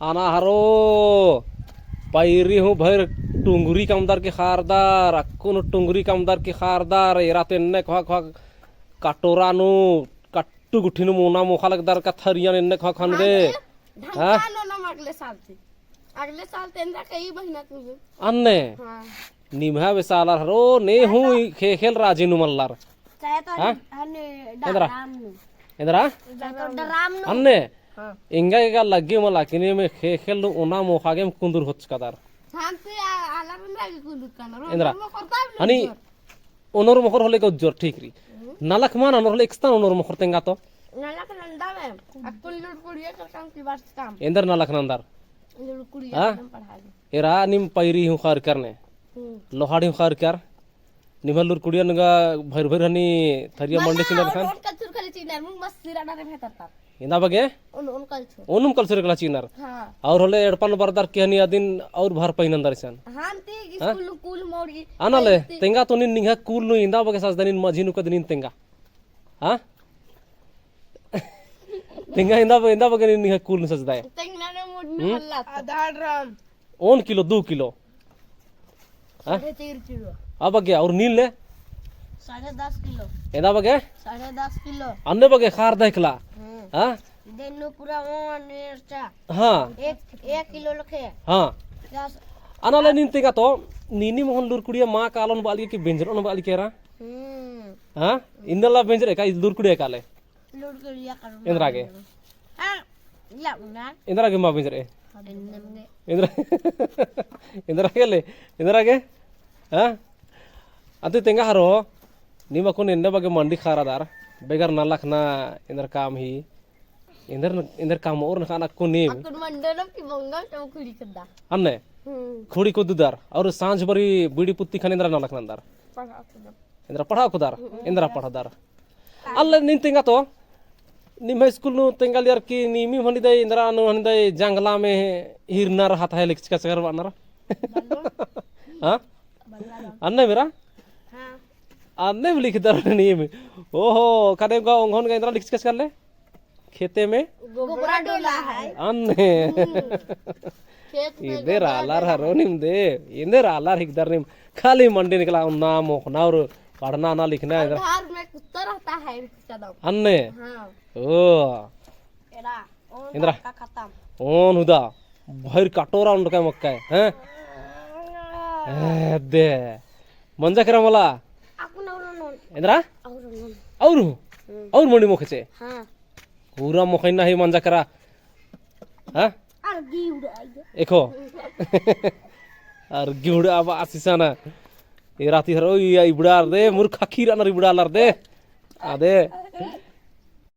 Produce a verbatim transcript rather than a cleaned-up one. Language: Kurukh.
अना हरो, पैरी हूँ भइर टुंगरी कमदर की खारदर, अक्कुन टुंगरी कमदर की खारदर, एरा तो एन्ने खोआ खोआ कटोरा नू, कट्टू गुट्ठी नू ओना मोखा लगदर का थरिया नू एन्ने खोआ खोआ नू दे। हाँ? ढंगा नू नम अगले साल ती। अगले साल ती एन्दरा कई महीना ती। अन्ने? हाँ। निम्है बेसालर हरो, ने हूँ ख़ेख़ेल राजी नू मल्लर। चाहे तो हाँ? हने एन्दरा? डराम नू। एन्दरा? चाहे तो डराम नू। अन्ने? हाँ। एंगा एंगा लग्गे मला कि ने में ख़ेख़ेल नू ओना मोखा गेम कुन्दुर होचकदर। हाँ, तो या आलर एन्दरा गे कुन्दुर कनर। एन्दरा? ओनोर मोखर तब हनी उज्जोर। ओनोर मोखर होले का उज्जोर, ठीक रई। हम्म। नलख मान ओनोर होले एकस्तान ओनोर मोखर तेंगा तो। नलख नंदर में, अक्कुन लूर कुड़िया कर काम की बात काम। एन्दर नलख नंदर। लूर कुड़िया हाँ? कर काम पढ़ा दे। एरा निम पैरी हूँ ख़रकर ने। हम्म। लोहाड़ी हूँ ख़रकर। निम्है लूर कुड़ियन गा भइर भइर हनी थरिया मल्ला मंडी चिनर और खान। ओन कल्चर खाली चिनर, मुंग मस्त सिरा ना रे भेतर तर। एन्दा बग्गे? ओन, ओन कल्चर। ओनुम कल्चर कला चिनर। हाँ। और होले एड़पन बरदर के हनी अदिन और भर पहिनंदर इसन। हाँ, ती हाँ? स्कूल नू कुल मोड़ी। आना ले, ती तेंगा तो नीन निंग्है कुल नू एन्दा बग्गे सजदय नीन मझी नू कद नीन तेंगा। हाँ? तेंगा एन्दा बग्गे, एन्दा बग्गे नीन निंग्है कुल नू सजदय। तेंगा ने मुड़ नू हम्म? हल्ला तो। आधा ड्रम। ओन किलो, दू किलो। हाँ? साढ़े चार किलो। आ बग्गे, और नीन ले? साढ़े दस किलो। एन्दा बग्गे? साढ़े दस किलो। अन्ने बग्गे खार देखला। हम्म। हाँ? देनु पूरा ओन एरचा। हाँ। एक, एक किलो लखे। हाँ। दस। अना ले नीन तेंगा तो, नीनी मोहन लूर कुड़िया मा कालोन बाली की बेंजरोन बाली केरा। हम्म। हाँ? इन्नला बेंजरे का, लूर कुड़िया काले। लूर कुड़िया काले। एन्दरा गे? हाँ, या उना। एन्दरा गे मा बेंजरे? एन्नम गे। एन्दरा, एन्दरा गे ले? एन्दरा गे? हाँ? अन्ती तेंगा हरो, नीम अक्कुन एन्ने बग्गे मंडी खारादर, बेगर नलख ना एन्दर काम ही, एन्दर, एन्दर काम और नखा ना अक्कुन नीम। अक्कुन मंडी ना की बंगा चौ खुड़ी कद्दा। अन्ने? हम्म। खुड़ी कुद्ददर, और सांझ बरी बीड़ी पुत्ती खाने एन्दरा नलख नंदर। पढ़ा कुद्दा। एन्दरा पढ़ा कुदर, हम्म। एन्दरा पढ़दर। अल्ले नीन तेंगा तो, निम्है स्कूल नू तेंगालियर की नीम ही हनी दई, एन्दरा नू हनी दई, जंगला में हिरना रहा था, लिखचका चकर बानर। बल्लो। हाँ? बल्ला। अन्ने मेरा? हाँ। अन्ने में लिखदर नीम। ओहो, कने गा ओंघोन गा एन्दरा लिखचका चकर ले? खेते में? गोबरा डोला है। अन्ने। हम्म। खेत में एन्देर गोबरा आलर डोला हरो है। नीम दे, एन्देर आलर हिकदर नीम। खाली मंडी निकला, ना मोखना और पढ़ना ना लिखना है। घर में कुत्ता रहता है इसका दम। अन्ने। हाँ। ओ। एरा, ओन एन्दरा। का खतम। ओन हुदा, भइर कटोरा ओन का मक्का है, हैं? ए, दे। मंजा केरा मला? अक्कुन और नोन। एन्दरा? और नोन। और? हम्म। और मंडी मोखचे? हाँ। पूरा मोखैना ही मंजा केरा। हाँ? अरगी उड़ाई। एखो। अरगी उड़ाबा आसिसाना। एरा ती हरो, ई इबड़ार दे, मुर्खा खीरा नर इबड़ालर दे। आदे।